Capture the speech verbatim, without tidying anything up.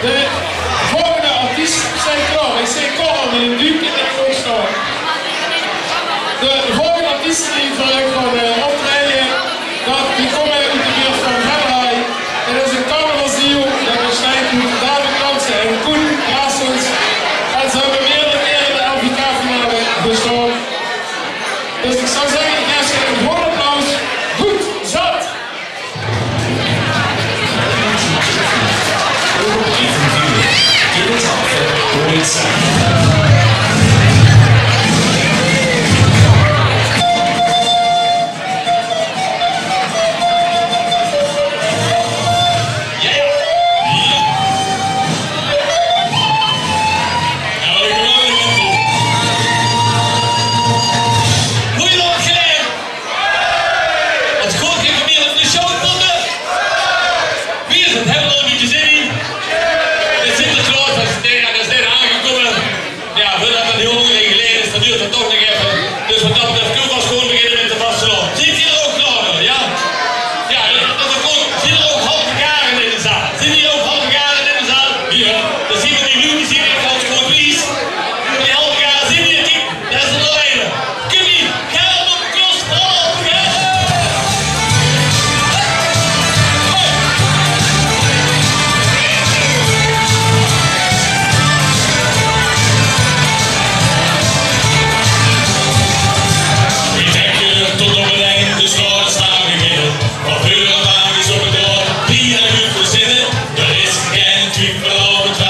De volgende artiest, zeen klaor. Ich zeen klaor mit ein duuk in de oge staon. De volgende artiest die veur uch gaon, eh, optraeje, dat, die kómme oet de buurt van Venray. Het is ein carnavalsduo dat besteit oet David Jansen en Koen Rassels. En ze höbbe meerdere kere de L V K-finale gestaon. Dus ich zou zègke, ich gaef ze ein groot applaus. Good zat! Wat good geïnformeerd op de show, Tonne. Wie is het? Höbbe v'r al ein bietje zin in? De Sinterklaos, dat is net, dat is net aangekómme. Jao, veurdat het hiel lang geleje is, dan doert het toch nog effe. Dus wat dat betreft kónne v'r gewoon beginne mit de vastelaovend. Zeet geer d'r ouch klaor veur, jao? Jao, dat, dat is good. Zeen d'r ouch halve gare in de zaal? Zeen d'r ouch halve gare in de zaal? Jao. Dan zeen v'r die luuj, die zeen v'r gans good wies. Die halve gare zeen v'r, kiek. Dat is allein. Kom, gaon v'r op de klos, op de klos. Ich dink, eh, tot op het eind de slaoge staon beginne. Wat veur ein vaan is op het raod, die höbbe good verzinne. D'r is gein twiefel euver.